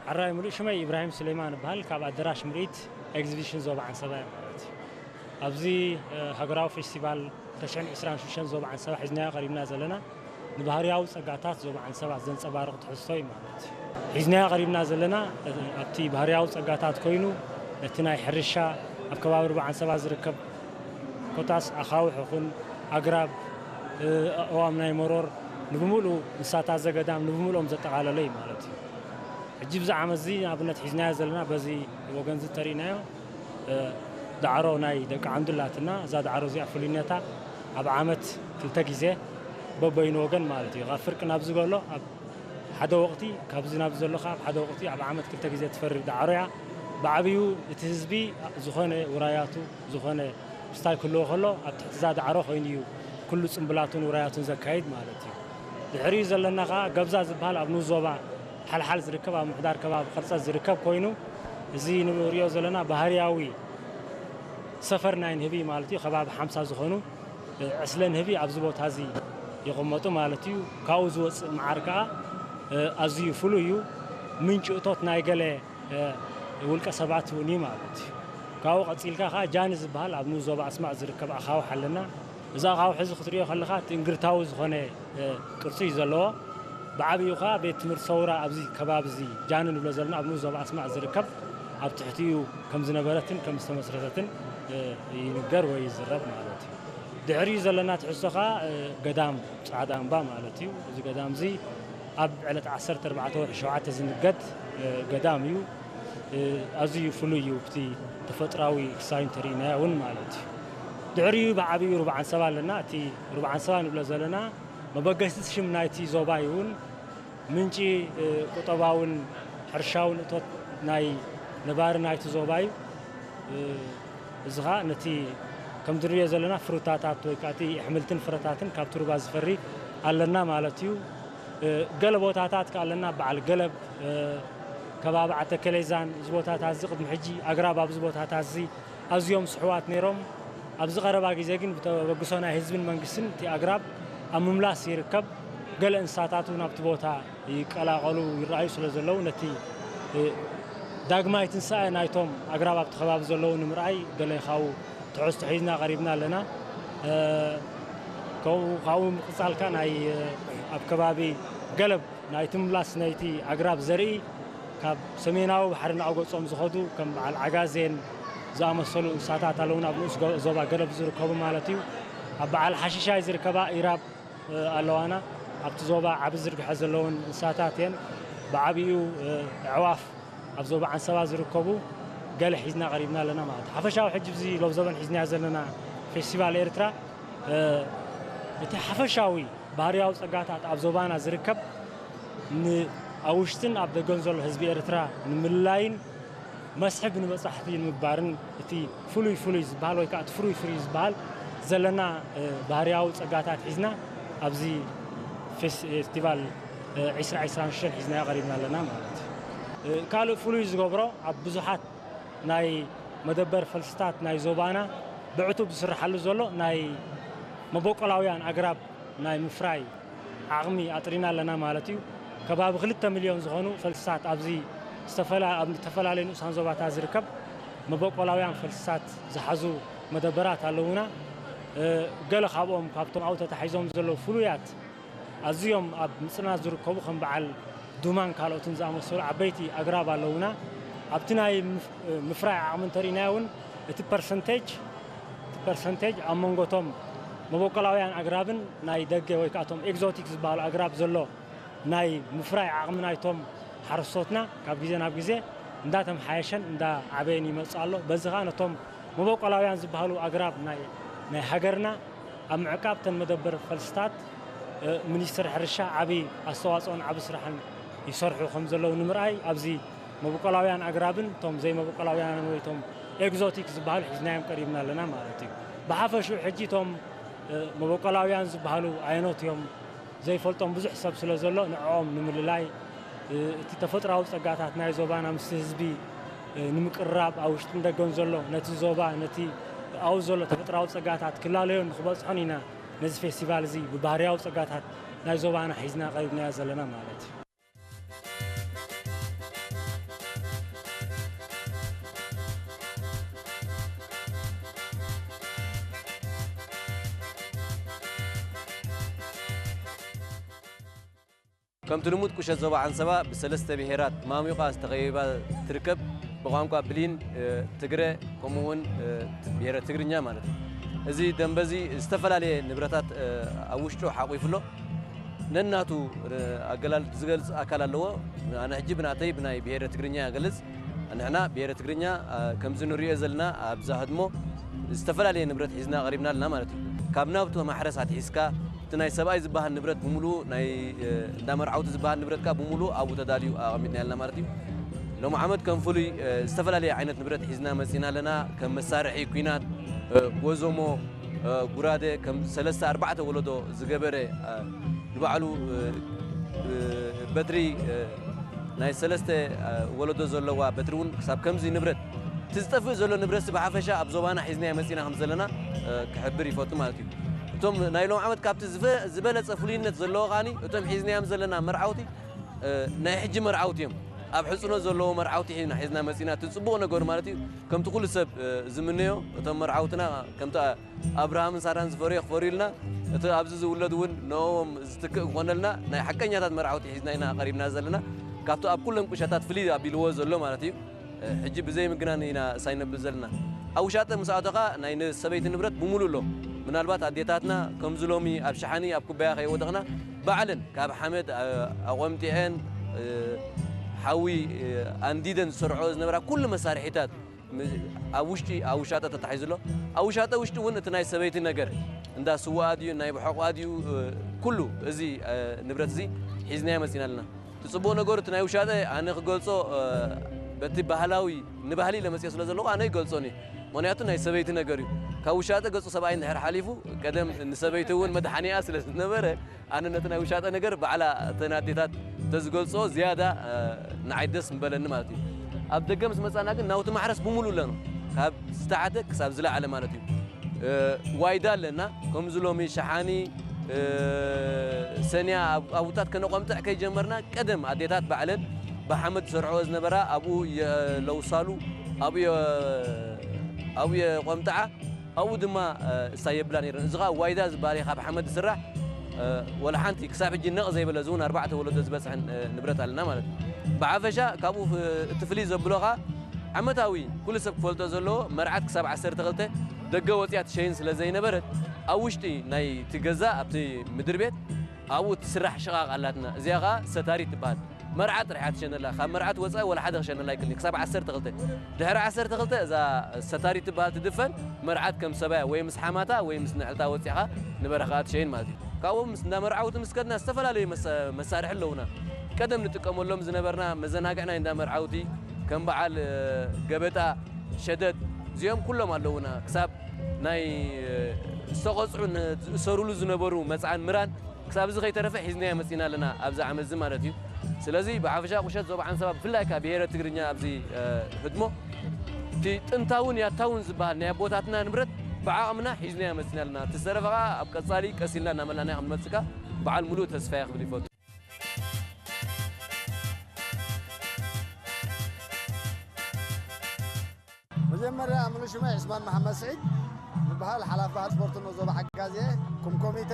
ሕራይ ምሉእ ሽመይ ኢብራሂም ሱሌማን እበሃል፣ ካብ ኣደራሽ ምርኢት ኤግዚቢሽን ዞባ ዓንሰባ እየ ማለት እዩ። ኣብዚ ሃገራዊ ፌስቲቫል ክልተ ሽሕን ዕስራን ሽዱሽተን ዞባ ዓንሰባ ሒዝናዮ ቀሪብና ዘለና፣ ንባህርያዊ ጸጋታት ዞባ ዓንሰባ ዘንጸባርቕ ትሕዝቶ እዩ ማለት እዩ። ሒዝናዮ ቀሪብና ዘለና ኣብቲ ባህርያዊ ጸጋታት ኮይኑ፣ ነቲ ናይ ሕርሻ፣ ኣብ ከባቢ ሩባ ዓንሰባ ዝርከብ ኮታስ ኣኻውሕ ይኹን ኣግራብ፣ ኣእዋም ናይ መሮር፣ ንብምሉኡ እንስሳታት ዘገዳም ንብምሉኦም ዘጠቓለለ እዩ ማለት እዩ። ሕጂ ብዚ ዓመት እዚ ንኣብነት ሒዝናዮ ዘለና፣ በዚ ወገን እዚ ተሪእናዮ፣ ዳዕሮ ናይ ደቂ ዓንዱ ኣላትና። እዛ ዳዕሮ እዚኣ ፍሉይነታ ኣብ ዓመት ክልተ ግዜ በበይኑ ወገን ማለት እዩ። ካብ ፍርቂ ናብዚ ገሎ ኣብ ሓደ ወቕቲ፣ ካብዚ ናብዚ ዘሎ ከኣ ኣብ ሓደ ወቕቲ ኣብ ዓመት ክልተ ግዜ ትፈሪ ዳዕሮ እያ። ብዓብዩ እቲ ህዝቢ ዝኾነ ውራያቱ፣ ዝኾነ ስታይ ክህልዎ ከሎ ኣብ ትሕቲ እዛ ዳዕሮ ኮይኑ እዩ ኩሉ ጽምብላቱን ውራያቱን ዘካይድ ማለት እዩ። ድሕሪኡ ዘለና ከኣ ገብዛ ዝበሃል ኣብ ንኡስ ዞባ ሓልሓል ዝርከብ፣ ኣብ ምሕዳር ከባቢ ኸርጸት ዝርከብ ኮይኑ፣ እዚ ንሪኦ ዘለና ባህርያዊ ሰፈር ናይ ንህቢ ማለት እዩ። ከባቢ ሓምሳ ዝኾኑ ዕስለ ንህቢ ኣብዚ ቦታ እዚ ይቕመጡ ማለት እዩ። ካብኡ ዝወጽእ መዓር ከኣ ኣዝዩ ፍሉይ እዩ። ምንጪ እቶት ናይ ገለ ውልቀ ሰባት እውን እዩ ማለት እዩ። ካብኡ ቀጺልካ ከኣ ጃኒ ዝበሃል ኣብ ንኡስ ዞባ ኣስማጥ ዝርከብ ኣኻውሕ ኣለና። እዚ ኣኻውሕ እዚ ክትሪኦ ከለኻ እቲ እንግርታዊ ዝኾነ ቅርጺ እዩ ዘለዎ። ብዓብዩ ከኣ ቤት ትምህርቲ ሰውራ ኣብዚ ከባቢ እዚ ጃኒ ንብሎ ዘለና ኣብ ንኡስ ዞባ ኣስማጥ ዝርከብ ኣብ ትሕቲኡ ከም ዝነበረትን ከም ዝተመስረተትን ይንገር ወይ ይዝረብ ማለት እዩ። ድሕሪኡ ዘለና ትሕዝቶ ከኣ ገዳም ጻዕዳ እምባ ማለት እዩ። እዚ ገዳም እዚ ኣብ ዕለት ዓሰርተ ኣርባዕተ ወርሒ ሸውዓተ ዝንገድ ገዳም እዩ። ኣዝዩ ፍሉይ እዩ፣ ብቲ ተፈጥራዊ ክሳዩ እንተርኢናዮ እውን ማለት እዩ። ድሕሪኡ ብዓብዩ ሩባ ዓንሰባ ኣለና። እቲ ሩባ ዓንሰባ ንብሎ ዘለና መበገሲ ሽም ናይቲ ዞባ እዩ እውን ምንጪ ቁጠባውን ሕርሻውን እቶት ናይ ነባሪ ናይቲ ዞባ እዩ። እዚ ኸኣ ነቲ ከምዚ ንሪኦ ዘለና ፍሩታታት ወይ ከኣ እቲ ኣሕምልትን ፍረታትን ካብቲ ሩባ ዝፈሪ ኣለና ማለት እዩ። ገለ ቦታታት ከኣ ኣለና፣ በዓል ገለብ፣ ከባቢ ዓተከሌዛን እዚ ቦታታት እዚ ቅድሚ ሕጂ ኣግራብ ኣብዚ ቦታታት እዚ ኣዝዮም ስሕዋት ነይሮም። ኣብዚ ቀረባ ግዜ ግን ብተበግሶ ናይ ህዝብን መንግስትን እቲ ኣግራብ ኣብ ምምላስ ይርከብ። ገለ እንስሳታት እውን ኣብቲ ቦታ ይቀላቐሉ ይረኣዩ ስለ ዘለዉ ነቲ ዳግማይ ትንሳኤ ናይቶም ኣግራብ ኣብቲ ከባቢ ዘለዉ ንምርኣይ ገለ ካብኡ ትሕዝቶ ሒዝና ቀሪብና ኣለና። ከምኡ ካብኡ ምቕጻል ከኣ ናይ ኣብ ከባቢ ገለብ ናይቲ ምላስ ናይቲ ኣግራብ ዘርኢ ካብ ሰሜናዊ ባሕሪ ናብኡ ገጾም ዝኸዱ ከም በዓል ዓጋዜን ዝኣመሰሉ እንስሳታት ኣለዉና፣ ኣብ ንኡስ ዞባ ገለብ ዝርከቡ ማለት እዩ። ኣብ በዓል ሓሽሻይ ዝርከባ ኢራብ ኣለዋና። ኣብቲ ዞባ ዓቢ ዝርግሐ ዘለውን እንስሳታት እየን። ብዓቢኡ ኣዕዋፍ ኣብ ዞባ ዓንሰባ ዝርከቡ ገለ ሒዝና ቀሪብና ኣለና ማለት እዩ። ሓፈሻዊ ሕጂ ኣብዚ ሎብዘበን ሒዝናዮ ዘለና ፌስቲቫል ኤርትራ እቲ ሓፈሻዊ ባህርያዊ ጸጋታት ኣብ ዞባና ዝርከብ ን-፣ ኣብ ውሽጥን ኣብ ደገን ዘሎ ህዝቢ ኤርትራ ንምልላይን መስሕብ ንበጻሕቲ ንምግባርን እቲ ፍሉይ ፍሉይ ዝበሃል ወይ ከኣ እቲ ፍሩይ ፍሩይ ዝበሃል ዘለና ባህርያዊ ጸጋታት ሒዝና ኣብዚ ፌስ-፣ ፌስቲቫል ዒስራ ዒስራን ሽዱሽተን ሒዝናዮ ቀሪብና ኣለና ማለት እዩ። ካልእ ፍሉይ ዝገብሮ ኣብ ብዙሓት ናይ መደበር ፈልስታት ናይ ዞባና ብዕቱብ ዝስርሓሉ ዘሎ ናይ መበቆላውያን ኣግራብ ናይ ምፍራይ ዓቕሚ ኣጥሪና ኣለና ማለት እዩ። ከባቢ ክልተ ሚልዮን ዝኾኑ ፈልስታት ኣብዚ ዝተፈላ-፣ ኣብ ዝተፈላለዩ ንኡሳን ዞባታት ዝርከብ መበቆላውያን ፈልስታት ዝሓዙ መደበራት ኣለዉና። ገለ ካብኦም ካብቶም ኣብኡ ተታሒዞም ዘለዉ ፍሉያት ኣዝዮም ኣብ ምጽናት ዝርከቡ ከም በዓል ዱማን ካልኦትን ዝኣመሰሉ ዓበይቲ ኣግራብ ኣለዉና። ኣብቲ ናይ ምፍ-፣ ምፍራይ ዓቕሚ እንተርኢናዮ እውን እቲ ፐርሰንቴጅ፣ እቲ ፐርሰንቴጅ ኣብ መንጎ እቶም መበቆላውያን ኣግራብን ናይ ደገ ወይ ከኣ እቶም ኤግዞቲክ ዝበሃሉ ኣግራብ ዘሎ ናይ ምፍራይ ዓቕሚ ናይቶም ሓረስቶትና ካብ ግዜ ናብ ግዜ እንዳተምሓየሸን እንዳዓበየን ይመጽእ ኣሎ። በዚ ከኣ ነቶም መበቆላውያን ዝበሃሉ ኣግራብ ናይ፣ ናይ ሃገርና ኣብ ምዕቃብ እተን መደበር ፈልስታት፣ እ፣ ሚኒስትሪ ሕርሻ ዓቢ ኣስተዋጽኦን ዓቢ ስራሕን ይሰርሑ ከም ዘለዉ ንምርኣይ ኣብዚ መበቆላውያን ኣግራብን እቶም ዘይመበቆላውያን ወይ እቶም ኤግዞቲክ ዝበሃሉ ሒዝናዮም ቀሪብና ኣለና ማለት እዩ። ብሓፈሽኡ ሕጂ እቶም፣ እ፣ መበቆላውያን ዝበሃሉ ኣየኖት እዮም ዘይፈልጦም ብዙሕ ሰብ ስለ ዘሎ ንዕኦም ንምልላይ፣ እ፣ እቲ ተፈጥሮኣዊ ጸጋታት ናይ ዞባና ምስቲ ህዝቢ፣ እ፣ ንምቅርራብ ኣብ ውሽጥን ደገን ዘሎ ነቲ ዞባ፣ ነቲ ኣብኡ ዘሎ ተፈጥሮኣዊ ጸጋታት ክላለዮን ንክበጽሖን ኢና ነዚ ፌስቲቫል እዚ ብባህርያዊ ጸጋታት ናይ ዞባና ሒዝና ቀሪብናዮ ዘለና ማለት እዩ። ከምቲ ልሙድ ቁሸት ዞባ ዓንሰባ ብሰለስተ ብሄራት ማሚቋ ዝተኸበባ ትርከብ። ብቋንቋ ብሊን፣ እ፣ ትግረ፣ ከምኡ እውን፣ እ፣ ብሄረ ትግርኛ ማለት እዩ። እዚ ደንበ እዚ ዝተፈላለየ ንብረታት፣ እ፣ ኣብ ውሽጡ ሓቑፉ ኣሎ። ነናቱ፣ እ፣ ኣገላል ዝገልጽ ኣካል ኣለዎ። ኣነ ሕጂ ብናተይ ብናይ ብሄረ ትግርኛ እገልጽ። ንሕና ብሄረ ትግርኛ፣ እ፣ ከምዚ ንሪኦ ዘለና ኣብዛ ህድሞ ዝተፈላለየ ንብረት ሒዝና ቀሪብና ኣለና ማለት እዩ። ካብ ናውቲ ማሕረስ ኣትሒዝካ እቲ ናይ ሰብኣይ ዝበሃል ንብረት ብምሉኡ ናይ፣ እ፣ እንዳ መርዓውቲ ዝበሃል ንብረት ከኣ ብምሉኡ ኣብኡ ተዳልዩ ኣቐሚጥና ኣለና ማለት እዩ። ሎሚ ዓመት ከም ፍሉይ፣ እ፣ ዝተፈላለየ ዓይነት ንብረት ሒዝና መጺና ኣለና። ከም መሳርሒ ኲናት፣ እ፣ ጎዞሞ፣ እ፣ ጉራደ ከም ሰለስተ ኣርባዕተ ወለዶ ዝገበረ፣ እ፣ ንባዕሉ፣ እ፣ እ፣ በትሪ፣ እ፣ ናይ ሰለስተ፣ እ፣ ወለዶ ዘለዋ በትሪ እውን ክሳብ ከምዚ ንብረት እቲ ዝጠፍእ ዘሎ ንብረት ብሓፈሻ ኣብ ዞባና ሒዝናዮ መጺና ከም ዘለና፣ እ፣ ክሕብር ይፈቱ ማለት እዩ። እቶም ናይ ሎም ዓመት ካብቲ ዝፈ-፣ ዝበለጸ ፍሉይነት ዘለዎ ከኣኒ እቶም ሒዝናዮም ዘለና መርዓውቲ፣ እ፣ ናይ ሕጂ መርዓውቲ እዮም። ኣብ ሕጽኖት ዘለዎ መርዓውቲ ሒዝና፣ ሒዝና መጺና፣ እቲ ጽቡቕ ነገሩ ማለት እዩ። ከምቲ ኩሉ ሰብ፣ እ፣ ዝምነዮ እቶም መርዓውትና ከምቲ ኣብርሃምን ሳራን ዝፈርዮ ክፈርዩልና፣ እቲ ኣብዚ ዝውለድ እውን ንኦም ዝትክእ ክኾነልና ናይ ሓቀኛታት መርዓውቲ ሒዝና ኢና ቀሪብና ዘለና። ካብቲ ኣብ ኩለን ቁሸታት ፍልይ ኣቢልዎ ዘሎ ማለት እዩ። ሕጂ ብዘይ ምግናን ኢና እሳይ ነብል ዘለና። ኣብ ውሻጠ ምስ ኣተኻ ናይ ን-፣ ሰበይቲ ንብረት ብምሉእ ኣሎ። ምናልባት ኣዴታትና ከምዚ ሎሚ ኣብ ሸሓኒ ኣብ ኩባያ ከይወደቕና ባዕለን ካብ ሓመድ፣ ኣ-፣ ኣቖምጢዐን፣ እ፣ ሓዊ፣ እ፣ ኣንዲደን ዝሰርዖ ዝነበራ ኩሉ መሳርሒታት ም-፣ ኣብ ውሽጢ ኣብ ውሻጠ ተታሒዙ ኣሎ። ኣብ ውሻጠ ውሽጢ እውን እቲ ናይ ሰበይቲ ነገር እንዳ ስዋኣ ድዩ ናይ ብሐቋ ድዩ፣ እ፣ ኩሉ እዚ፣ እ፣ ንብረት እዚ ሒዝናዮ መጺና ኣለና። እቲ ጽቡቕ ነገሩ እቲ ናይ ውሻጠ ኣነ ክገልጾ፣ እ፣ በቲ ባህላዊ ንባህሊ ኢለ መጽየ ስለ ዘለኹ ኣነ ይገልጾን እዩ። ምኽንያቱ ናይ ሰበይቲ ነገር እዩ። ካብ ውሻጠ ገጹ ሰብኣይ እንድሕር ሓሊፉ ቀደም ንሰበይቲ እውን መድሓኒኣ ስለ ዝነበረ ኣነ ነቲ ናይ ውሻጠ ነገር ባዕላ እተን ኣዴታት እንተዝገልጽኦ ዝያዳ፣ እ፣ ንዓይ ደስ ምበለኒ ማለት እዩ። ኣብ ደገ ምስ መጻና ግን ናውቲ ማሕረስ ብምሉእ ኣለና። ካብ ዝተሓተ ክሳብ ዝለዓለ ማለት እዩ። እ፣ ዋይዳ ኣለና። ከምዚ ሎሚ ሸሓኒ፣ እ፣ ሰንያ ኣብ፣ ኣብታት ከነቆምጥዕ ከይጀመርና ቀደም ኣዴታት ባዕለን ብሓመድ ዝሰርሕኦ ዝነበራ ኣብኡ የለውሳሉ፣ ኣብኡ የ-፣ ኣብኡ የቆምጥዓ። ኣብኡ ድማ፣ እ፣ እሳ የብላ ነይረን። እዚ ኸኣ ዋይዳ ዝበሃል እዩ፣ ካብ ሓመድ ዝስራሕ፣ እ፣ ወላ ሓንቲ ክሳብ ሕጂ ነቕ ዘይበለ፣ እዚ እውን ኣርባዕተ ወለዶ ዝበጽሐን፣ እ፣ ንብረት ኣለና ማለት እዩ። ብሓፈሻ ካብኡ ፍ-፣ እቲ ፍልይ ዘብሎ ኸኣ ዓመታዊ ኩሉ ሰብ ክፈልጦ ዘለዎ መርዓት ክሳብ ዓሰርተ ክልተ ደገ ወጺኣ ትሸይን ስለ ዘይነበረት ኣብ ውሽጢ ናይቲ ገዛ ኣብቲ ምድሪ ቤት ኣብኡ እትስራሕ ሽቓቕ ኣላትና። እዚኣ ኸኣ ሰታሪት ትበሃል። መርዓ ጥራሕ እያ ትሸነላ። ካብ መርዓት ወጻኢ ወላ ሓደ ክሸነላ ኣይክእልን። ክሳብ ዓሰርተ ክልተ። ድሕሪ ዓሰርተ ክልተ እዛ ሰታሪት ትበሃል ትድፈን። መርዓት ከም ሰባያ ወይ ምስ ሓማታ ወይ ምስ ንዕልታ ወጺኻ ንበረኻ ትሸይን ማለት እዩ። ካብኡ ምስ እንዳ መርዓውቲ ምስ ከድና ዝተፈላለዩ መሳ-፣ መሳርሒ ኣለዉና። ቀደም ንጥቀመሎም ዝነበርና መዘናግዒ ናይ እንዳ መርዓውቲ ከም በዓል፣ እ፣ ገበጣ፣ ሸደድ እዚኦም ኩሎም ኣለዉና። ክሳብ ናይ፣ እ፣ ዝተቐጽዑ ን-፣ ዝእሰሩሉ ዝነበሩ መጽዓን ምራን ክሳብ እዚ ከይተረፈ ሒዝናዮ መጺና ኣለና ኣብዚ ዓመት እዚ ማለት እዩ። ስለዚ ብሓፈሻ ቁሸት ዞባ ዓንሰባ ብፍላይ ከኣ ብሄረ ትግርኛ ኣብዚ፣ እ፣ ህድሞ እቲ ጥንታውን ያታውን ዝበሃል ናይ ኣቦታትና ንብረት ብዓቕምና ሒዝናዮ መጺና ኣለና። እቲ ዝተረፈ ከኣ ኣብ ቀጻሊ ቀስ ኢልና እናመላእናዮ ከም ንመጽእ ከኣ በዓል ሙሉእ ተስፋ እየ ክብል ይፈቱ። መጀመርያ ሙሉእ ሽመይ ዑስማን መሓመድ ስዒድ ዝበሃል ሓላፊ ባህል ስፖርት ኖ ዞባ ሓጋዝ እየ። ከም ኮሚቴ፣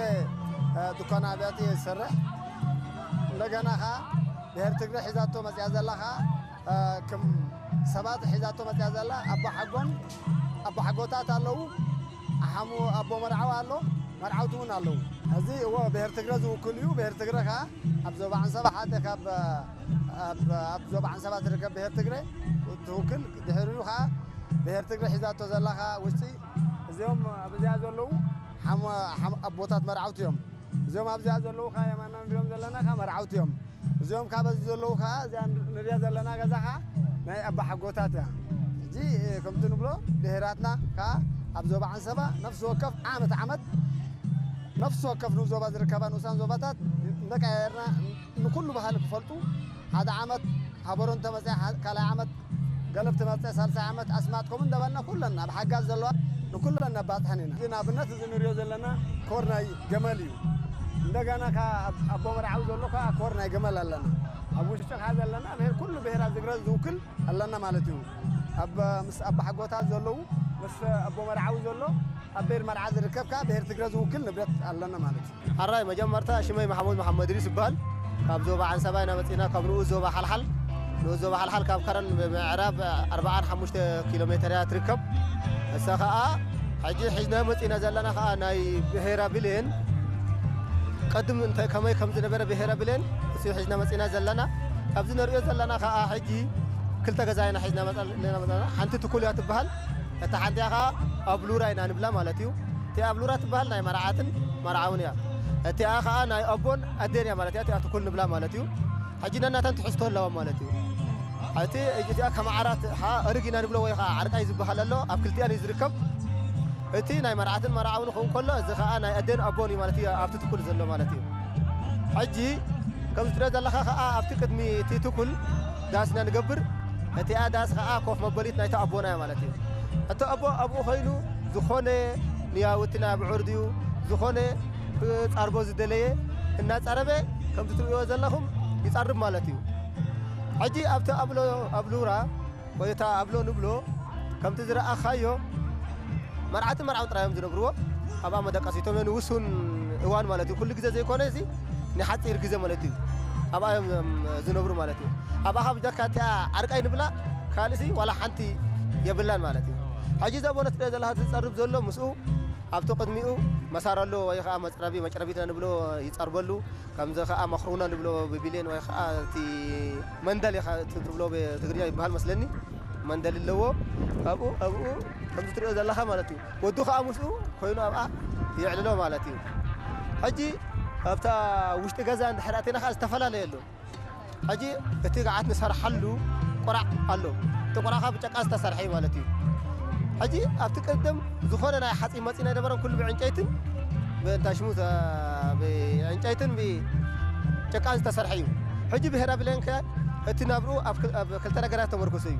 እ፣ ድኳን ኣብያት እየ ዝሰርሕ። እንደገና ኸዓ ብሄር ትግረ ሒዛቶ መፅያ ዘላ ኸዓ፣ እ፣ ከም ሰባት ሒዛቶ መፅያ ዘላ ኣቦ ሓጎን ኣቦ ሓጎታት ኣለዉ። ሓሙ ኣቦ መርዓዊ ኣሎ፣ መርዓውቲ እውን ኣለዉ። እዚ እዎ ብሄር ትግረ ዝውክል እዩ። ብሄር ትግረ ኸዓ ኣብ ዞባ ዓንሰባ ሓደ ካብ፣ ኣብ፣ ኣብ ዞባ ዓንሰባ ትርከብ ብሄር ትግረ ትውክል። ድሕሪኡ ኸዓ ብሄር ትግረ ሒዛቶ ዘላ ኸዓ ውሽጢ እዚኦም ኣብ እዚኣ ዘለዉ ሓሞ-፣ ሓሞ-፣ ኣቦታት መርዓውቲ እዮም። እዚኦም ኣብዚኣ ዘለዉ ኸዓ የማና ንሪኦም ዘለና ኸዓ መርዓውቲ እዮም። እዚኦም ካብ እዚ ዘለዉ ኸዓ እዚኣ ንሪኣ ዘለና ገዛ ኸዓ ናይ ኣባ ሓጎታት እያ። ሕጂ፣ እ፣ ከምቲ ንብሎ ብሄራትና ኸዓ ኣብ ዞባ ዓንሰባ ነፍሲ ወከፍ ዓመት ዓመት ነፍሲ ወከፍ ንዞባ ዝርከባ ንኡሳን ዞባታት እንደቀያየርና ንኩሉ ባህሊ ክፈልጡ ሓደ ዓመት ሓበሮ እንተመፅኣ፣ ካ-፣ ካልኣይ ዓመት ገለብ ትመፅእ፣ ሳልሳይ ዓመት ኣስማት፣ ከምኡ እንዳበልና ኩለን ኣብ ሓጋዝ ዘለዋ ንኩለን ነባፅሐን ኢና። እዚ ንኣብነት እዚ ንሪኦ ዘለና ኮር ናይ ገመል እዩ። እንደገና ከ ኣብ ኣቦ መርዓዊ ዘሎ ከ ኮር ናይ ገመል ኣለና። ኣብ ውሽጢ ከ ዘለና ብሄር፣ ኩሉ ብሄራት ትግረ ዝውክል ኣለና ማለት እዩ። ኣብ፣ ምስ ኣቦ ሓጎታት ዘለዉ፣ ምስ ኣቦ መርዓዊ ዘሎ፣ ኣብ ቤት መርዓ ዝርከብ ከ ብሄር ትግረ ዝውክል ንብረት ኣለና ማለት እዩ። ሓራይ መጀመርታ ሽመይ ማሕሙድ መሓመድ ድሪስ ይበሃል። ካብ ዞባ ዓንሰባ ኢና መጺና፣ ካብ ንኡስ ዞባ ሓልሓል። ንኡስ ዞባ ሓልሓል ካብ ከረን ብምዕራብ ኣርብዓን ሓሙሽተ ኪሎ ሜተር እያ ትርከብ። እሳ ኸኣ ሕጂ ሒዝና መጺና ዘለና ኸኣ ናይ ብሄራ ብሌን፣ ቅድም እንታይ ከመይ ከም ዝነበረ ብሄራ ብሌን፣ እሱ ሒዝና መጺና ዘለና። ኣብዚ ንርእዮ ዘለና ኸኣ ሕጂ ክልተ ገዛ ኢና ሒዝና መጻ-፣ ዘለና መጻ-፣ ሓንቲ ትኩል እያ ትበሃል። እታ ሓንቲኣ ኸኣ ኣብ ሉራ ኢና ንብላ ማለት እዩ። እቲኣ ኣብ ሉራ ትበሃል ናይ መርዓትን መርዓውን እያ። እቲኣ ኸኣ ናይ ኣቦን ኣዴን እያ ማለት እያ። እቲኣ ትኩል ንብላ ማለት እዩ። ሕጂ ነናተን ትሕዝቶ ኣለዋ ማለት እዩ። እቲ እቲኣ ከም ዓራት ሓ-፣ እርግ ኢና ንብሎ ወይ ኸዓ ዓርቃይ ዝበሃል ኣሎ፣ ኣብ ክልቲኣን እዩ ዝርከብ። እቲ ናይ መርዓትን መርዓውን ክኸውን ከሎ፣ እዚ ኸዓ ናይ ኣዴን ኣቦን እዩ ማለት እዩ፣ ኣብቲ ትኩል ዘሎ ማለት እዩ። ሕጂ ከምዚ ትሪኦ ዘለኻ ኸዓ ኣብቲ ቅድሚ እቲ ትኩል ዳስ ኢና ንገብር። እቲኣ ዳስ ኸዓ ኮፍ መበሊት ናይቲ ኣቦና እያ ማለት እዩ። እቲ ኣቦ ኣብኡ ኾይኑ ዝኾነ ንያውቲ ናይ ኣብዑር ድዩ ዝኾነ ክጻርቦ ዝደለየ እናጸረበ ከምቲ ትርእይዎ ዘለኹም ይጸርብ ማለት እዩ። ሕጂ ኣብቲ ኣብሎ፣ ኣብ ሉራ ወይ እታ ኣብሎ ንብሎ ከምቲ ዝረኣኻዮ መርዓትን መርዓውን ጥራይ እዮም ዝነብርዎ። ኣብኣ መደቀሲቶም እዮም ንውሱን እዋን ማለት እዩ። ኩሉ ግዜ ዘይኮነ እዚ ንሓጺር ግዜ ማለት እዩ። ኣብኣ እዮም ዝነብሩ ማለት እዩ። ኣብኣ ካብ ጃካ እቲኣ ዓርቃይ ንብላ ካልእሲ ዋላ ሓንቲ የብላን ማለት እዩ። ሕጂ እዚ ኣቦ ነቲ ዘለኻ ዝጸርብ ዘሎ ምስኡ ኣብቲ ቅድሚኡ መሳር ኣሎ ወይ ኸዓ መጽረቢ፣ መጭረቢት ንብሎ ይጸርበሉ። ከምዚ ኸዓ መኽሩና ንብሎ ብቢሌን ወይ ኸዓ እቲ መንደል ኢኻ እቲ ትብሎ ብትግርኛ ይበሃል መስለኒ። መንደል ኣለዎ። ኣብኡ፣ ኣብኡ ከምዚ ትሪኦ ዘለኻ ማለት እዩ። ወዱ ኸዓ ምስኡ ኮይኑ ኣብኣ የዕልሎ ማለት እዩ። ሕጂ ኣብታ ውሽጢ ገዛ እንድሕር ኣቲና ኸዓ ዝተፈላለየ ኣሎ። ሕጂ እቲ ገዓት ንሰርሓሉ ቁራዕ ኣሎ። እቲ ቁራዕ ኸዓ ብጨቃ ዝተሰርሐ እዩ ማለት እዩ። ሕጂ ኣብቲ ቅድም ዝኾነ ናይ ሓፂን መፂን ኣይነበረን፣ ኩሉ ብዕንጨይትን ብእንታይ ሽሙ ተ-፣ ብዕንጨይትን ብጨቃን ዝተሰርሐ እዩ። ሕጂ ብሄራ ብሌንከ እቲ ናብርኡ ኣብ ክል-፣ ኣብ ክልተ ነገራት ተመርኮሰ እዩ።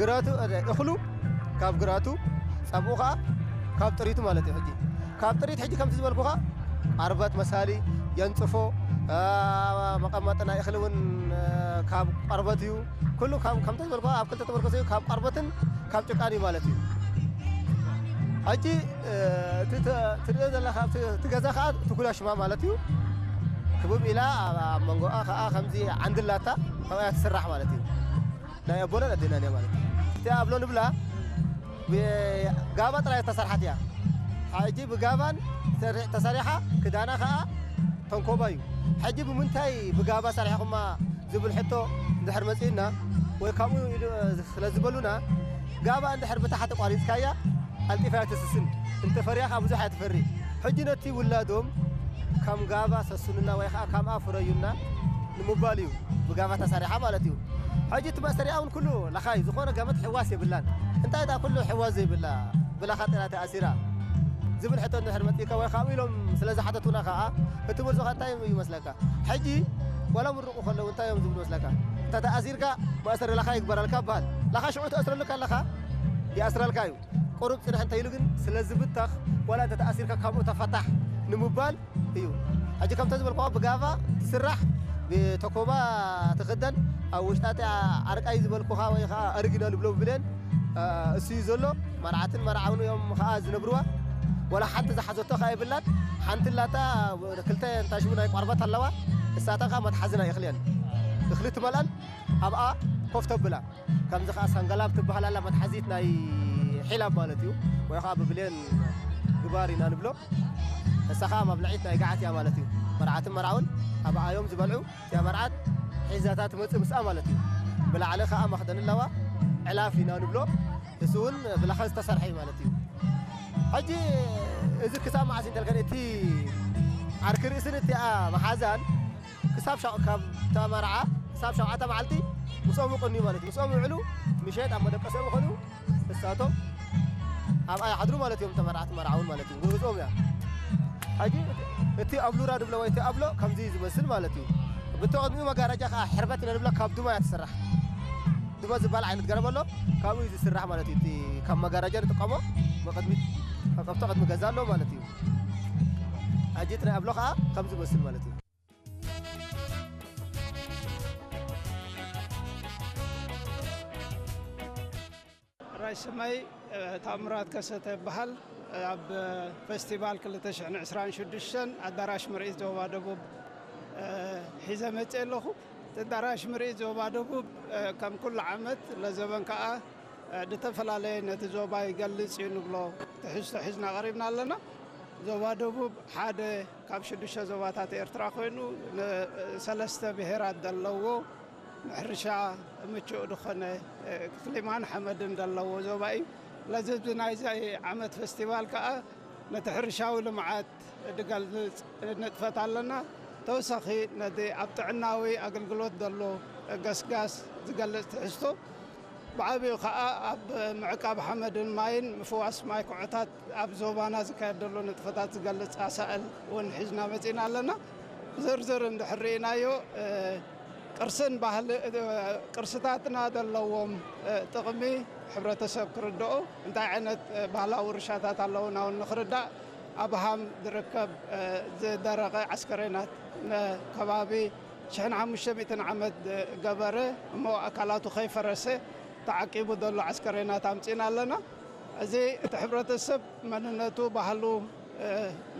ግረቱ፣ እኽሉ ካብ ግራቱ፣ ጸብኡ ኸዓ ካብ ጥሪቱ ማለት እዩ። ሕጂ ካብ ጥሪት ሕጂ ከምቲ ዝበልኩኻ ኣርበት መሳሊ የንጽፎ፣ አ፣ መቐመጢ ናይ እኽሊ እውን፣ አ፣ ካብ ቆርበት እዩ። ኩሉ ካብ፣ ከምቲ ዝበልኩኻ ኣብ ክልተ ተመርኮሰ እዩ፣ ካብ ቆርበትን ካብ ጭቃን እዩ ማለት እዩ። ሕጂ፣ እ፣ እቲ ተ-፣ ትርእዮ ዘለኻ ኣብቲ፣ እቲ ገዛ ኸዓ ትኩላ ሽማ ማለት እዩ። ክብብ ኢላ ኣብ፣ ኣብ መንጎኣ ኸዓ ከምዚ ዓንዲ ኣላታ፣ ካብኣ እያ ትስራሕ ማለት እዩ። ናይ ኣቦናን ኣዴናን እያ ማለት እዩ። እቲኣ ኣብሎ ንብላ ብጋባ ጥራይ እተሰርሓት እያ። ሕጂ ብጋባን ሰሪ-፣ ተሰሪሓ ክዳና ኸዓ ተንኮባ እዩ። ሕጂ ብምንታይ ብጋባ ሰሪሕኹማ ዝብል ሕቶ እንድሕር መጺኡና ወይ ካብኡ ኢሉ ስለ ዝበሉና ጋባ እንድሕር ብታሕቲ ቋሪጽካያ ቀልጢፋ እያ ትስስን። እንተፈርያ ኸዓ ብዙሕ እያ ትፈሪ። ሕጂ ነቲ ውላዶም ከም ጋባ ሰስኑና ወይ ኸዓ ከምኣ ፍረዩና ንምባል እዩ። ብጋባ ተሰሪሓ ማለት እዩ። ሕጂ እቲ መእሰሪኣ እውን ኩሉ ለኻይ ዝኾነ ገመድ ሕዋስ የብላን። እንታይ እታ ኩሉ ሕዋስ ዘይብላ ብላኻ ጥራ ተኣሲራ ዝብል ሕቶ እንድሕር መፂእካ ወይ ካብኡ ኢሎም ስለ ዝሓተቱና ከዓ እቲ መልሶ ከዓ እንታይ ይመስለካ? ሕጂ ዋላ ምርቑ ከለዉ እንታይ እዮም ዝብሉ መስለካ? እንተ ተኣሲርካ መእሰሪ ለኻ ይግበረልካ ይበሃል። ለኻ ሽዑ ተእስረሉ ከለኻ ይኣስረልካ እዩ። ቁሩብ ጽንሕ እንተ ኢሉ ግን ስለ ዝብተኽ ዋላ እንተ ተኣሲርካ ካብኡ ተፈታሕ ንምባል እዩ። ሕጂ ከምተ ዝበልክዋ ብጋባ ትስራሕ፣ ብተኮባ ትኽደን፣ ኣብ ውሽጣ እቲ ዓርቃይ ዝበልኩኻ ወይ ኸዓ ኦሪጂናል ብሎ ብብሌን፣ እ፣ እሱ እዩ ዘሎ። መርዓትን መርዓውን እዮም ኸዓ ዝነብርዋ። ወላ ሓንቲ ዝሓዘቶ ኸዓ የብላን። ሓንቲ ኣላታ ክልተ እንታይ ሽሙ ናይ ቆርበት ኣለዋ። እሳተን ኸዓ መትሓዚ ናይ እኽሊ እየን። እኽሊ ትመልኣን ኣብኣ ኮፍ ተብላ። ከምዚ ኸዓ ሰንገላብ ትበሃል ኣላ መትሓዚት ናይ ሒላብ ማለት እዩ። ወይ ኸዓ ብብሌን ግባር ኢና ንብሎ። እሳ ኸዓ መብልዒት ናይ ገዓት እያ ማለት እዩ። መርዓትን መርዓውን ኣብኣ እዮም ዝበልዑ። እቲኣ መርዓት ሒዛታ ትመጽእ ምስኣ ማለት እዩ። ብላዕሊ ኸዓ መኽደን ኣለዋ። ዕላፍ ኢና ንብሎ። እሱ እውን ብላኻ ዝተሰርሐ እዩ ማለት እዩ። ሕጂ እዚ ክሳብ መዓስ እንተልከን እቲ ዓርኪ ርእስን እቲኣ መሓዛን ክሳብ ሸው-፣ ካብ እታ መርዓ ክሳብ ሸውዓተ መዓልቲ ምስኦም ይቕንዩ ማለት እዩ። ምስኦም ይውዕሉ፣ ምሸት ኣብ መደቀሲኦም ይኾኑ፣ እሳቶም ኣብኣ ይሓድሩ ማለት እዮም። እቶም መርዓት መርዓውን ማለት እዩ፣ ገዝኦም እያ። ሕጂ እቲ ኣብሉራ ንብሎ ወይ እቲ ኣብሎ ከምዚ እዩ ዝመስል ማለት እዩ። ብቲ ቅድሚኡ መጋረጃ ከዓ ሕርበት ኢና ንብላ፣ ካብ ዱማ እያ ትስራሕ። ዱማ ዝበሃል ዓይነት ገረብ ኣሎ፣ ካብኡ እዩ ዝስራሕ ማለት እዩ። እቲ ካብ መጋረጃ ንጥቀሞ ብቕድሚት፣ ካብቲ ቅድሚ ገዛ ኣሎ ማለት እዩ። ሕጂ እቲ ናይ ኣብሎ ከዓ ከምዚ ይመስል ማለት እዩ። ራይ ስመይ፣ እ፣ ታምራት ከሰተ ይበሃል። ኣብ ፌስቲቫል ክልተ ሽሕን ዕስራን ሽዱሽተን ኣዳራሽ ምርኢት ዞባ ደቡብ ሒዘ መፅእ ኣለኹ። እቲ ኣዳራሽ ምርኢት ዞባ ደቡብ ከም ኩሉ ዓመት ለዘበን ከዓ ዝተፈላለየ ነቲ ዞባ ይገልፅ እዩ ንብሎ ትሕዝቶ ሒዝና ቀሪብና ኣለና። ዞባ ደቡብ ሓደ ካብ ሽዱሽተ ዞባታት ኤርትራ ኮይኑ ንሰለስተ ብሄራት ዘለዎ ንሕርሻ ምቹእ ዝኾነ ክሊማን ሓመድን ዘለዎ ዞባ እዩ። ለዚ ናይዚ ዓመት ፌስቲቫል ከዓ ነቲ ሕርሻዊ ልምዓት ዝገልጽ ንጥፈት ኣለና። ተወሳኺ ነቲ ኣብ ጥዕናዊ ኣገልግሎት ዘሎ ገስጋስ ዝገልጽ ትሕዝቶ ብዓቢኡ ከዓ ኣብ ምዕቃብ ሓመድን ማይን ምፍዋስ ማይ ኩዕታት ኣብ ዞባና ዝካየድ ዘሎ ንጥፈታት ዝገልጽ ኣሳእል እውን ሒዝና መጺና ኣለና። ብዝርዝር እንድሕር ርኢናዮ ቅርስን ባህል ቅርስታትና ዘለዎም ጥቕሚ ሕብረተሰብ ክርድኦ እንታይ ዓይነት ባህላዊ ውርሻታት ኣለውና እውን ንክርዳእ ኣብ ሃም ዝርከብ ዝደረቐ ዓስከሬናት ንከባቢ ሽሕን ሓሙሽተ ሚእትን ዓመት ገበረ እሞ ኣካላቱ ከይፈረሰ ተዓቂቡ ዘሎ ዓስከሬናት ኣምፂና ኣለና። እዚ እቲ ሕብረተሰብ መንነቱ ባህሉ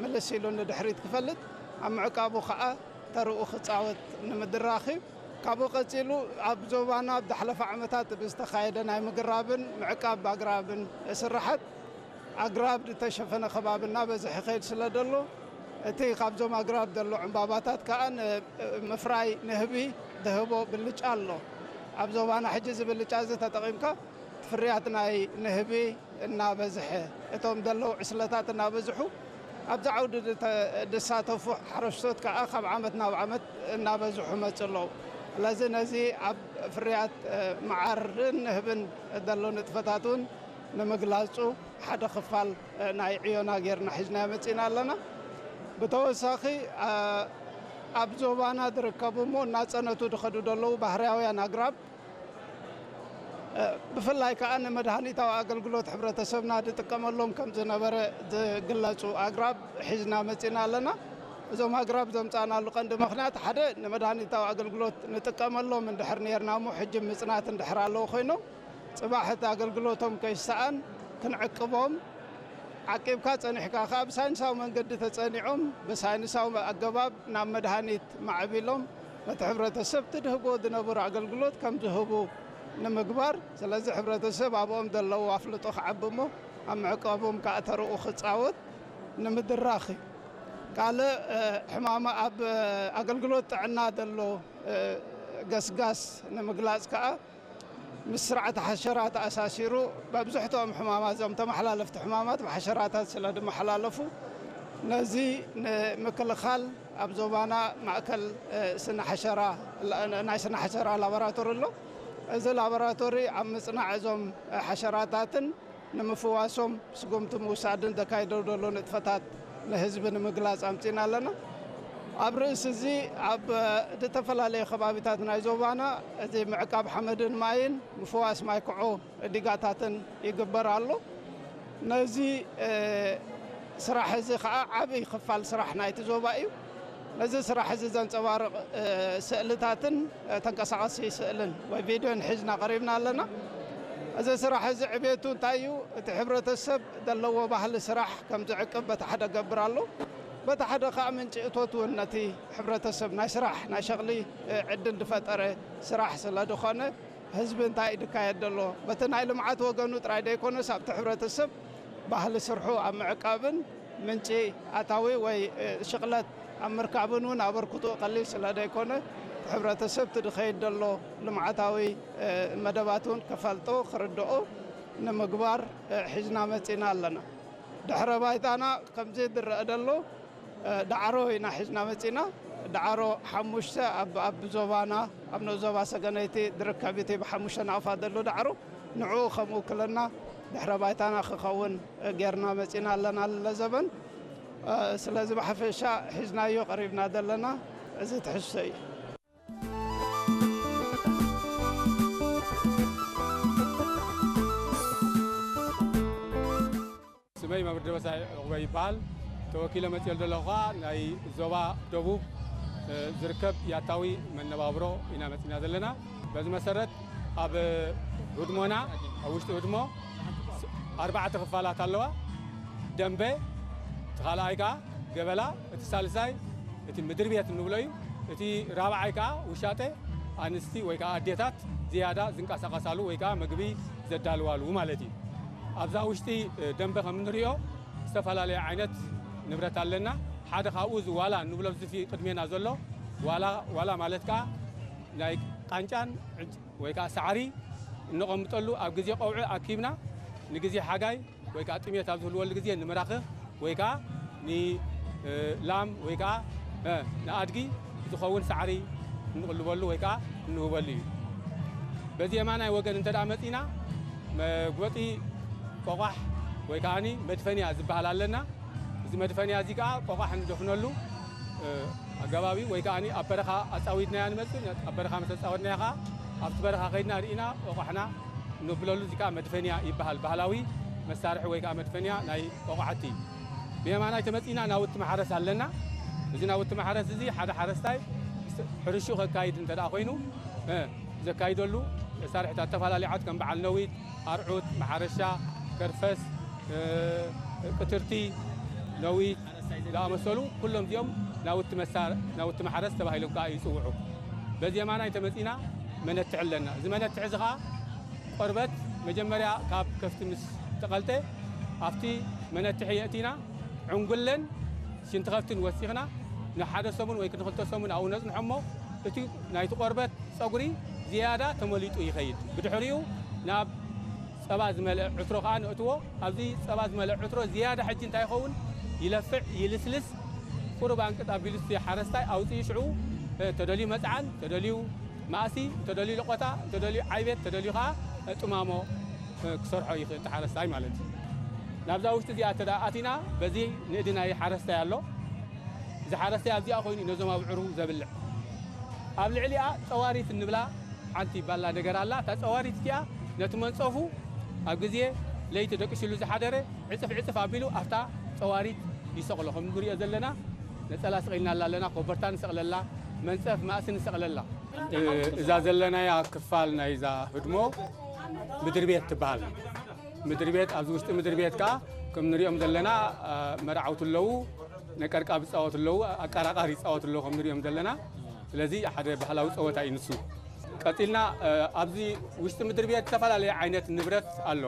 ምልስ ኢሉ ንድሕሪት ክፈልጥ ኣብ ምዕቃቡ ከዓ ተርኡ ክፃወት ንምድራኽ እዩ። ካብኡ ቀፂሉ ኣብ ዞባና ኣብ ዝሓለፈ ዓመታት ብዝተኻየደ ናይ ምግራብን ምዕቃብ ኣግራብን ስራሓት ኣግራብ ዝተሸፈነ ከባቢ እናበዝሐ ይኸይድ ስለ ዘሎ እቲ ካብዞም ኣግራብ ዘሎ ዕምባባታት ከዓ ንምፍራይ ንህቢ ዝህቦ ብልጫ ኣሎ። ኣብ ዞባና ሕጂ እዚ ብልጫ እዚ ተጠቒምካ ፍርያት ናይ ንህቢ እናበዝሐ እቶም ዘለዉ ዕስለታት እናበዝሑ ኣብዚ ዓውዲ ዝሳተፉ ሓረስቶት ከዓ ካብ ዓመት ናብ ዓመት እናበዝሑ መፅ ኣለዉ። ስለዚ ነዚ ኣብ ፍርያት መዓርን ንህብን ዘሎ ንጥፈታት እውን ንምግላፁ ሓደ ክፋል ናይ ዕዮና ጌርና ሒዝና መፂና ኣለና። ብተወሳኺ ኣብ ዞባና ዝርከቡ እሞ እናፀነቱ ዝኸዱ ዘለዉ ባህርያውያን ኣግራብ ብፍላይ ከዓ ንመድሃኒታዊ ኣገልግሎት ሕብረተሰብና ዝጥቀመሎም ከም ዝነበረ ዝግለፁ ኣግራብ ሒዝና መፂና ኣለና። እዞም ኣግራብ ዘምፃእናሉ ቀንዲ ምክንያት ሓደ ንመድሃኒታዊ ኣገልግሎት ንጥቀመሎም እንድሕር ነርና እሞ ሕጂ ምፅናት እንድሕር ኣለዉ ኮይኖም ፅባሕ እቲ ኣገልግሎቶም ከይሰኣን ክንዕቅቦም ዓቂብካ ፀኒሕካ ከዓ ብሳይንሳዊ መንገዲ ተፀኒዖም ብሳይንሳዊ ኣገባብ ናብ መድሃኒት ማዕቢሎም ነቲ ሕብረተሰብ ትድህጎ ዝነበሩ ኣገልግሎት ከም ዝህቡ ንምግባር ስለዚ ሕብረተሰብ ኣብኦም ዘለዎ ኣፍልጦ ክዓቢ እሞ ኣብ ምዕቃቦም ከዓ ተርኡ ክፃወት ንምድራኽ እዩ። ካልእ ሕማማ ኣብ ኣገልግሎት ጥዕና ዘሎ ገስጋስ ንምግላፅ ከዓ ምስ ስርዓተ ሓሸራ ተኣሳሲሩ መብዝሕትኦም ሕማማት እዞም ተመሓላለፍቲ ሕማማት ብሓሸራታት ስለ ዝመሓላለፉ ነዚ ንምክልኻል ኣብ ዞባና ማእከል ስነ ሓሸራ ናይ ስነ ሓሸራ ላቦራቶሪ ኣሎ። እዚ ላቦራቶሪ ኣብ ምፅናዕ እዞም ሓሸራታትን ንምፍዋሶም ስጉምቲ ምውሳድን ዘካይዶ ዘሎ ንጥፈታት ንህዝቢ ንምግላፅ ኣምፂና ኣለና። ኣብ ርእሲ እዚ ኣብ ዝተፈላለዩ ከባቢታት ናይ ዞባና እዚ ምዕቃብ ሓመድን ማይን ምፍዋስ ማይ ክዖ ዲጋታትን ይግበር ኣሎ። ነዚ ስራሕ እዚ ከዓ ዓብይ ክፋል ስራሕ ናይቲ ዞባ እዩ። ነዚ ስራሕ እዚ ዘንፀባርቕ ስእልታትን ተንቀሳቐሲ ስእልን ወይ ቪድዮን ሒዝና ቀሪብና ኣለና። እዚ ስራሕ እዚ ዕቤቱ እንታይ እዩ? እቲ ሕብረተሰብ ዘለዎ ባህሊ ስራሕ ከም ዝዕቅብ በቲ ሓደ ገብር ኣሎ። በቲ ሓደ ከዓ ምንጪ እቶት እውን ነቲ ሕብረተሰብ ናይ ስራሕ ናይ ሸቕሊ ዕድል ዝፈጠረ ስራሕ ስለ ዝኾነ ህዝቢ እንታይ እዩ ዝካየድ ዘሎ በቲ ናይ ልምዓት ወገኑ ጥራይ ዘይኮነስ ኣብቲ ሕብረተሰብ ባህሊ ስርሑ ኣብ ምዕቃብን ምንጪ ኣታዊ ወይ ሽቕለት ኣብ ምርካብን እውን ኣበርክትኡ ቀሊል ስለ ዘይኮነ ሕብረተሰብ እቲ ዝኸይድ ዘሎ ልምዓታዊ መደባት እውን ክፈልጦ ክርድኦ ንምግባር ሒዝና መፂና ኣለና። ድሕረ ባይታና ከምዚ ዝረአ ዘሎ ዳዕሮ ኢና ሒዝና መፂና። ዳዕሮ ሓሙሽተ ኣብ ዞባና ኣብ ንኡስ ዞባ ሰገነይቲ ዝርከብ እቲ ብሓሙሽተ ናቕፋ ዘሎ ዳዕሮ ንዕኡ ከም ውክልና ድሕረ ባይታና ክኸውን ጌርና መፂና ኣለና ለዘበን። ስለዚ ብሓፈሻ ሒዝናዮ ቀሪብና ዘለና እዚ ትሕዝቶ እዩ። ስመይ መምህር ደበሳይ ዕቑበ ይበሃል። ተወኪለ መፅኤ ዘለኹ ከዓ ናይ ዞባ ደቡብ ዝርከብ ያታዊ መነባብሮ ኢና መፂና ዘለና። በዚ መሰረት ኣብ ህድሞና ኣብ ውሽጢ ህድሞ ኣርባዕተ ክፋላት ኣለዋ። ደንበ፣ እቲ ካልኣይ ከዓ ገበላ፣ እቲ ሳልሳይ እቲ ምድሪ ቤት እንብሎ እዩ። እቲ ራብዓይ ከዓ ውሻጠ ኣንስቲ ወይ ከዓ ኣዴታት ዝያዳ ዝንቀሳቐሳሉ ወይ ከዓ ምግቢ ዘዳልዋሉ ማለት እዩ። ኣብዛ ውሽጢ ደንበ ከም እንሪኦ ዝተፈላለየ ዓይነት ንብረት ኣለና። ሓደ ካብኡ እዚ ዋላ እንብሎ ኣብዚ ቅድሜና ዘሎ ዋላ ማለት ከዓ ናይ ቃንጫን ወይ ከዓ ሳዕሪ እንቐምጠሉ፣ ኣብ ግዜ ቀውዒ ኣኪብና ንግዜ ሓጋይ ወይ ከዓ ጥሜት ኣብ ዝህልወሉ ግዜ ንምራኽኽ ወይ ከዓ ንላም ወይ ከዓ ንኣድጊ ዝኸውን ሳዕሪ እንቕልበሉ ወይ ከዓ እንህበሉ እዩ። በዚ የማናይ ወገን እንተ መፂና መግበጢ ቆቋሕ ወይ ከዓ መድፈንያ ዝበሃል ኣለና። እዚ መድፈንያ እዚ ከዓ ቆቋሕ እንደፍነሉ ኣገባቢ ወይ ከዓ ኣብ በረኻ ኣፃዊድናያ ንመፅእ። ኣብ በረኻ ምስ ኣፃወድናያ ከዓ ኣብቲ በረኻ ከይድና ርኢና ቆቋሕና ነብለሉ። እዚ ከዓ መድፈንያ ይበሃል። ባህላዊ መሳርሒ ወይ ከዓ መድፈንያ ናይ ቆቋሕቲ። ብየማናይ ተመፂና ናውቲ ማሕረስ ኣለና። እዚ ናውቲ ማሕረስ እዚ ሓደ ሓረስታይ ሕርሹ ከካይድ እንተ ደኣ ኮይኑ ዘካይደሉ መሳርሕታት ተፈላለዩ ዓት ከም በዓል ነዊት፣ ኣርዑት፣ ማሕረሻ፣ ከርፈስ፣ ቅትርቲ፣ ነዊት ዝኣመሰሉ ኩሎም እዚኦም ናውቲ መሳር ናውቲ ማሕረስ ተባሂሎም ከዓ ይፅውዑ። በዚ የማናይ ተመፂና መነትሒ ኣለና። እዚ መነትሒ እዚ ከዓ ቆርበት መጀመርያ ካብ ከፍቲ ምስ ተቐልጠ ኣብቲ መነትሒ የእቲና ዕንጉለን ሽንቲ ከፍትን ወሲኽና ንሓደ ሰሙን ወይ ንክልተ ሰሙን ኣብኡ ነፅንሖ እሞ እቲ ናይቲ ቆርበት ፀጉሪ ዝያዳ ተመሊጡ ይኸይድ። ብድሕሪኡ ናብ ፀባ ዝመልአ ዕትሮ ከዓ ነእትዎ። ኣብዚ ፀባ ዝመልአ ዕትሮ ዝያዳ ሕጂ እንታይ ይኸውን? ይለፍዕ፣ ይልስልስ። ቁሩብ ኣንቅጥ ኣቢሉ እቲ ሓረስታይ ኣውፅኡ ሽዑ ተደልዩ መፅዓን፣ ተደልዩ ማእሲ፣ ተደልዩ ለቆታ፣ ተደልዩ ዓይቤት፣ ተደልዩ ከዓ ጥማሞ ክሰርሖ ይኽእል ሓረስታይ ማለት እዩ። ናብዛ ውሽጢ እዚኣ እተ ኣቲና በዚ ንእዲ ናይ ሓረስታይ ኣሎ። እዚ ሓረስታይ ኣብዚኣ ኮይኑ ነዞም ኣብዕሩ ዘብልዕ። ኣብ ልዕሊኣ ፀዋሪት እንብላ ሓንቲ ባላ ነገር ኣላ። እታ ፀዋሪት እቲኣ ነቲ መንፀፉ ኣብ ግዜ ለይቲ ደቂሽሉ ዝሓደረ ዕፅፍ ዕፅፍ ኣቢሉ ኣብታ ፀዋሪት ይሰቕሎ። ከም ንሪኦ ዘለና ነፀላ ስቒልና ኣላ ኣለና፣ ኮበርታ ንሰቕለላ፣ መንፀፍ ማእሲ ንሰቕለላ። እዛ ዘለናያ ክፋል ናይዛ ህድሞ ምድሪ ቤት ትበሃል። ምድሪ ቤት፣ ኣብዚ ውሽጢ ምድሪ ቤት ከዓ ከም ንሪኦም ዘለና መርዓውቲ ኣለዉ፣ ነቀርቃብ ይፃወቱ ኣለዉ፣ ኣቀራቃር ይፃወቱ ኣለዉ ከም ንሪኦም ዘለና። ስለዚ ሓደ ባህላዊ ፀወታ እዩ ንሱ። ቀፂልና ኣብዚ ውሽጢ ምድሪ ቤት ዝተፈላለየ ዓይነት ንብረት ኣሎ።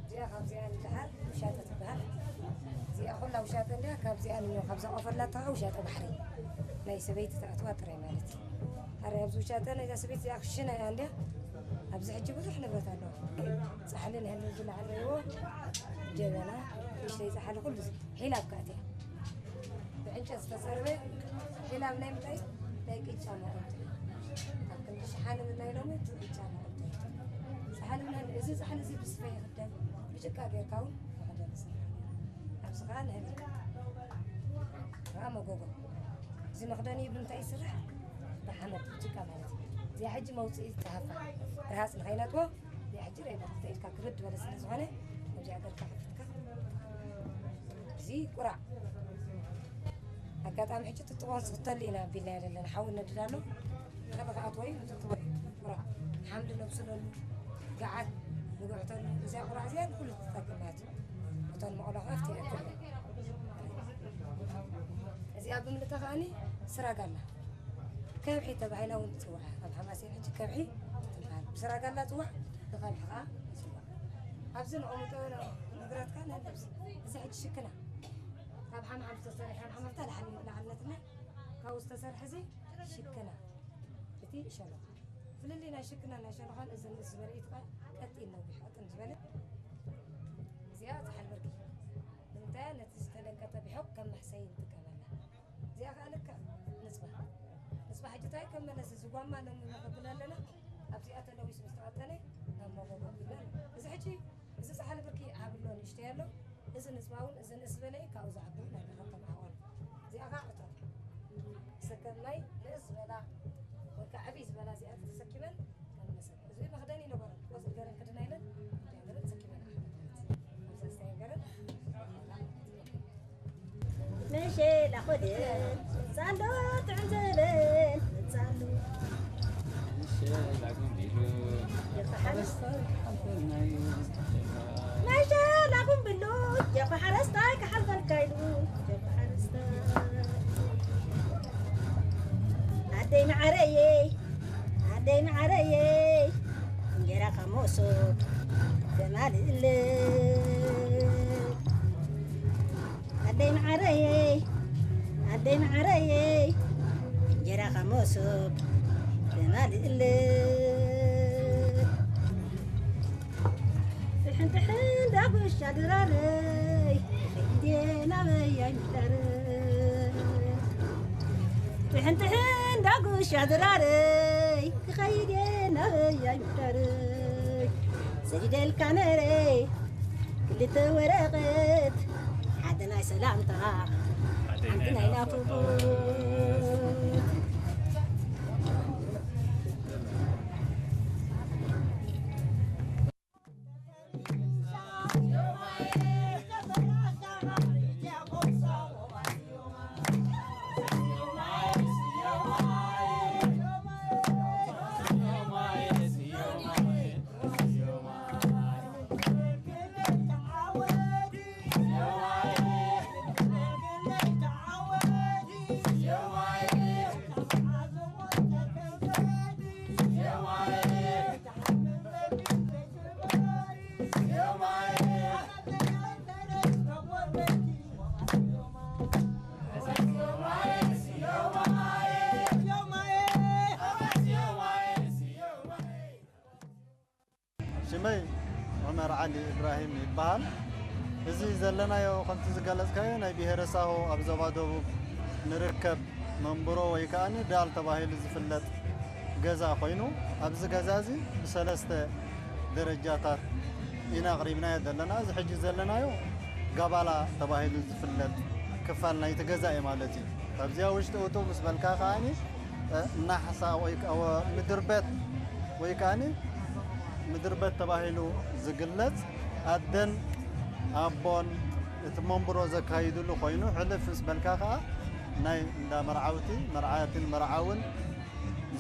እዚኣ ካብዚኣ ንደሓር ውሻጠ ትበሃል። እዚኣ ኩላ ውሻጠ እንዲያ ካብዚኣ ንዮ ካብዛ ቆፈላታ ውሻጠ ባሕሪ ናይ ሰበይቲ ተኣትዋ ጥራይ ማለት እዩ። ኣረ ኣብዚ ውሻጠ ናይዛ ሰበይቲ እዚኣ ክሽነ እያ እንዲያ ኣብዚ ሕጂ ብዙሕ ንብረት ኣለዎ። ፃሕሊ ንህል ዝለዓል ረይዎ ጀበና ንእሽተይ ፃሕሊ ኩሉ ሒላብ ከኣትያ ብዕንጨት ዝተፀርበ ሒላብ ናይ ምንታይ ናይ ቅጫ መቐንጢ ኣብ ክንዲ ሸሓኒ ምንታይ ሎሚ ቅጫ መቐንጢ ፃሕሊ ምንህል እዚ ፃሕሊ እዚ ብስፈ ይኽደን ብጭቃ ጌርካ እውን መኽደን ይስራሕ ኣብዚ ከዓ ንህል ከዓ መጎጎ እዚ መኽደኒ ብምንታይ ይስራሕ ብሓመድ ብጭቃ ማለት እዩ እዚኣ ሕጂ መውፅኢ ዝተሃፋ ርሃፅ ንኸይነጥቦ እዚኣ ሕጂ ርአይ ብክልተ ኢድካ ክብድ ዝበለ ስለ ዝኾነ ነዚኣ ገርካ ከፊትካ እዚ ቁራዕ ኣጋጣሚ ሕጂ ትጥቆን ዝኽተል ኢና ኣቢልና ዘለና ሓው እነድድ ኣሎ ከበ ክኣትዎ እዩ ትጥቆ እዩ ቁራዕ ሓምሊ ነብስለሉ ገዓት ንግዕተሉ እዚኣ ቁራዕ እዚኣ ንኩሉ ትጠቅም ማለት እዩ እቶን መቐሎ ከፍቲ ይኣክል እዚኣ ብምልእታ ከኣኒ ስራግ ኣላ ከብሒ ተባሂላ እውን ትፅዋዕ ኣብ ሓማሴን ሕጂ ከብሒ ትበሃል ብስራግ ኣላ ፅዋዕ ብኸብሒ ከዓ ይፅዋዕ ኣብዚ ንቐምጦ ንብረትካ ንህልብስ እዚ ሕጂ ሽክና ካብ ሓምሓም ዝተሰርሐ ሓምሓም ኣብታ ላዕልነትና ካብኡ ዝተሰርሐ እዚ ሽክና እቲ ሸሎኻ ፍልልይ ናይ ሽክና ናይ ሸሎኻን እዚ ንእስ ዝበለ እዩ ትበሃል ቀጢን ነዊሕ ቅጥን ዝበለ እዚኣ ፃሓል ብርቂ ንምንታይ ነቲ ዝተለንቀጠ ቢሖቅ ከም መሕሰይ ንጥቀመላ እዚኣ ከዓ ልክዕ ንፅባ ንፅባ ሕጂ እንታይ ከም መለስ እዚ ጓማ ነምንኸብል ኣለና ኣብዚኣ ተለዊሱ ዝተቐጠነ ናብ መጎጎ ቢልና እዚ ሕጂ እዚ ፃሓል ብርቂ ዓብሎ ንእሽተይ ኣሎ እዚ ንፅባ እውን እዚ ንእስ ዝበለ እዩ ካብኡ ዝዓቢ ናይ ብኸም ከም ዓዋን እዚኣ ከዓ ዕቶ ሰከም ናይ ንእስ ዝበላ ወይ ከዓ ዕብይ ዝበላ እዚኣ ተሰኪመን ካብ መሰብ እዚ መኽደኒ ነበረ ቆፅል ገረን ክድና ኢለን ገረን ተሰኪመን ኣሕመድ ማለት እዩ ኣብዛ ዝተየ ገረን ምሸላ ኾድን ህፃንዶ ትዕንዝልን ህፃንዶ ምሸላ ጉንዲሉ ናይ ሸላኹም ብሉ ጀባ ሓረስታይ ክሓልፈልካ ኢሉ ጀባ ሓረስታይ ኣደይ መዓረየይ ኣደይ መዓረየይ እንጀራ ካብ መሶብ ተማልእለይ ኣደይ መዓረየይ ኣደይ መዓረየይ እንጀራ ካብ መሶብ ተማልእለይ ጥሕን ጥሕን ዳጉሻ ድራረይ ክኸይድ እየ ናበይ ኣይምሕደር ጥሕን ጥሕን ዳጉሻ ድራረይ ክኸይድ እየ ናበይ ኣይምሕደር ሰዲደልካ ነረ ክልተ ወረቐት ሓደ ናይ ሰላምታ ሓንቲ ናይ ናፍቖት ሽመይ ዑመር ዓሊ ኢብራሂም ይበሃል። እዚ ዘለናዮ ከምቲ ዝገለጽካዮ ናይ ብሄረ ሳሆ ኣብ ዞባ ደቡብ ንርከብ መንብሮ ወይ ከኣ ዳል ተባሂሉ ዝፍለጥ ገዛ ኮይኑ ኣብዚ ገዛ እዚ ብሰለስተ ደረጃታት ኢና ኣቕሪብናዮ ዘለና። እዚ ሕጂ ዘለናዮ ጋባላ ተባሂሉ ዝፍለጥ ክፋል ናይቲ ገዛ እዩ ማለት እዩ። ካብዚኣ ውሽጢ እቱ ምስ በልካ ከኣ ናሕሳ ወይ ምድርበት ወይ ከኣ ምድርበት ተባሂሉ ዝግለጽ ኣደን ኣቦን እቲ መንብሮ ዘካይድሉ ኮይኑ ሕልፍ ምስ በልካ ከኣ ናይ እንዳ መርዓውቲ መርዓትን መርዓውን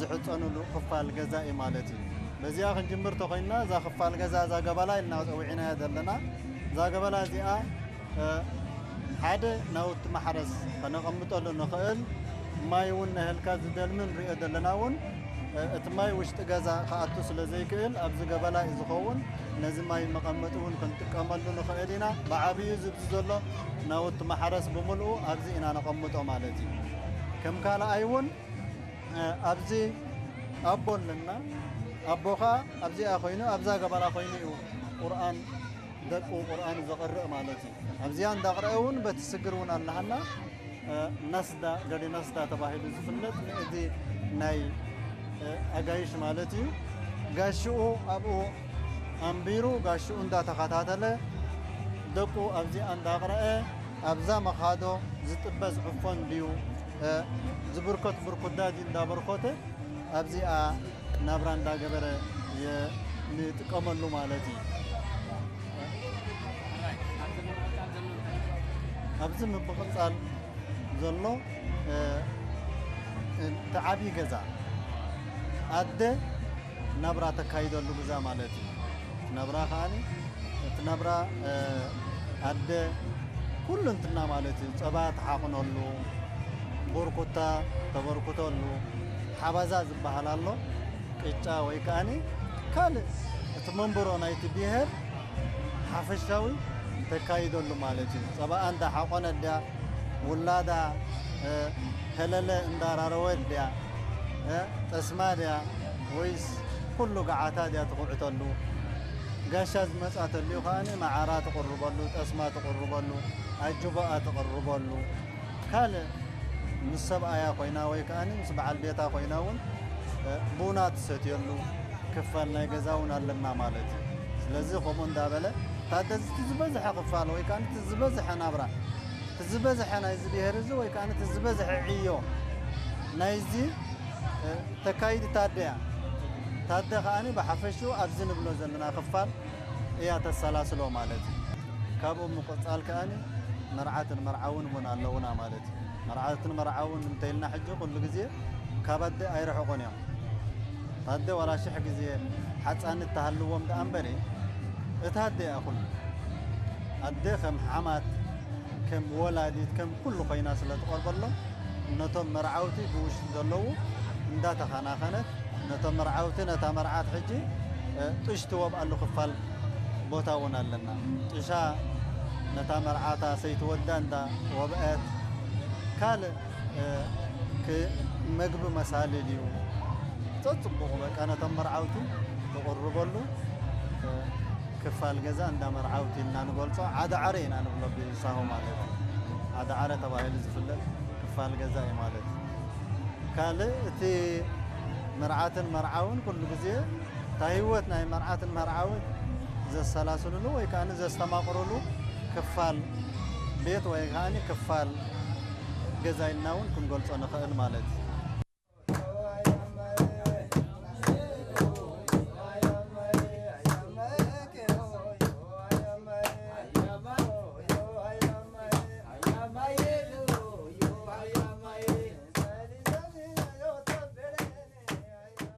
ዝሕጸኑሉ ክፋል ገዛ እዩ ማለት እዩ። በዚኣ ክንጅምር ተኾይንና እዛ ክፋል ገዛ እዛ ገበላ ኢልና ጸዊዕናያ ዘለና እዛ ገበላ እዚኣ ሓደ ናውቲ ማሕረስ ከነቐምጠሉ ንኽእል ማይ እውን ነህልካ ዝደልሚ ንሪኦ ዘለና እውን እቲ ማይ ውሽጢ ገዛ ክኣቱ ስለ ዘይክእል ኣብዚ ገበላ እዩ ዝኸውን ነዚ ማይ መቐመጢ እውን ክንጥቀመሉ ንኽእል ኢና ብዓብዩ ዝብዚ ዘሎ ናውቲ ማሕረስ ብምልኡ ኣብዚ ኢና ነቐምጦ ማለት እዩ ከም ካልኣይ እውን ኣብዚ ኣቦ ኣለና ኣቦኻ ኣብዚኣ ኮይኑ ኣብዛ ገበላ ኮይኑ እዩ ቁርኣን ደቁ ቁርኣን ዘቕርእ ማለት እዩ ኣብዚኣ እንዳቕረአ እውን በቲ ስግር እውን ኣለሃና ናስዳ ገዲ ናስዳ ተባሂሉ ዝፍለጥ እዚ ናይ ኣጋይሽ ማለት እዩ ጋሽኡ ኣብኡ ኣንቢሩ ጋሽኡ እንዳተኸታተለ ደቁ ኣብዚኣ እንዳቕረአ ኣብዛ መኻዶ ዝጥበዝ ዕፎን ድዩ ዝብርከት ብርኩዳ ድዩ እንዳበርኮተ ኣብዚኣ ናብራ እንዳገበረ ንጥቀመሉ ማለት እዩ። ኣብዚ ምብቕጻል ዘሎ እቲ ዓብዪ ገዛ ኣደ ናብራ ተካይደሉ ግዛ ማለት እዩ። እቲ ናብራ ከዓኒ እቲ ናብራ ኣደ ኩሉ እንትና ማለት እዩ። ጸባ ተሓቕነሉ፣ ቡርኩታ ተበርክተሉ፣ ሓባዛ ዝበሃል ኣሎ። ቅጫ ወይ ከዓኒ ካልእ እቲ መንብሮ ናይቲ ብሄር ሓፈሻዊ ተካይደሉ ማለት እዩ። ጸባኣ እንዳሓቆነት ድያ ውላዳ ሀለለ እንዳራረወት ድያ ጠስማ ድያ ወይስ ኩሉ ገዓታ ድያ ትኹዕተሉ? ጋሻ ዝመጻ ተልዩ ከዓኒ መዓራ ትቕርበሉ፣ ጠስማ ትቕርበሉ፣ ኣጅቦኣ ትቕርበሉ። ካልእ ምስ ሰብኣያ ኮይና ወይ ከዓኒ ምስ በዓል ቤታ ኮይና እውን ቡና ትሰትየሉ ክፋል ናይ ገዛ እውን ኣለና ማለት እዩ። ስለዚ ከምኡ እንዳበለ ታደዚ እቲ ዝበዝሐ ክፋል ወይ ከዓ እቲ ዝበዝሐ ናብራ እቲ ዝበዝሐ ናይዚ ብሄር እዚ ወይ ከዓ እቲ ዝበዝሐ ዕዮ ናይዚ ተካይዲ ታደ እያ። ታደ ከዓኒ ብሓፈሽኡ ኣብዚ ንብሎ ዘለና ክፋል እያ ተሰላስሎ ማለት እዩ። ካብኡ ምቕጻል ከዓኒ መርዓትን መርዓውን እውን ኣለውና ማለት እዩ። መርዓትን መርዓውን እንተኢልና ሕጂ ኩሉ ግዜ ካብ ኣደ ኣይርሕቑን እዮም። ኣደ ዋላ ሽሕ ግዜ ሓፃን እተሃልዎም ደኣ እምበሪ፣ እታ ኣደ እያ ኩሉ። ኣደ ከም ሓማት፣ ከም ወላዲት፣ ከም ኩሉ ኮይና ስለ ትቐርበሎም፣ ነቶም መርዓውቲ ብውሽጢ ዘለዉ እንዳተኸናኸነት፣ ነቶም መርዓውቲ፣ ነታ መርዓት ሕጂ፣ እ፣ ጥሽ ትወብኣሉ ክፋል ቦታ እውን ኣለና። ጥሻ ነታ መርዓታ ሰይቲ ወዳ እንዳ ወብአት፣ ካልእ፣ እ፣ ክ-፣ መግቢ መሳሊ ድዩ? ጸጽቡቑ በቃ ነቶም መርዓውቲ ትቕርበሉ፣ እ፣ ክፋል ገዛ እንዳ መርዓውቲ ኢልና ንገልጾ። ዓደ ዓረ ኢና ንብሎ ብሳሆ ማለት እዩ። ዓደ ዓረ ተባሂሉ ዝፍለጥ ክፋል ገዛ እዩ ማለት እዩ። ካልእ እቲ መርዓትን መርዓውን ኩሉ ግዜ እታ ህይወት ናይ መርዓትን መርዓውን ዘሰላስልሉ ወይ ከኣ ዘስተማቕርሉ ክፋል ቤት ወይ ከኣ ክፋል ገዛ ኢልና እውን ክንገልጾ ንኽእል ማለት እዩ።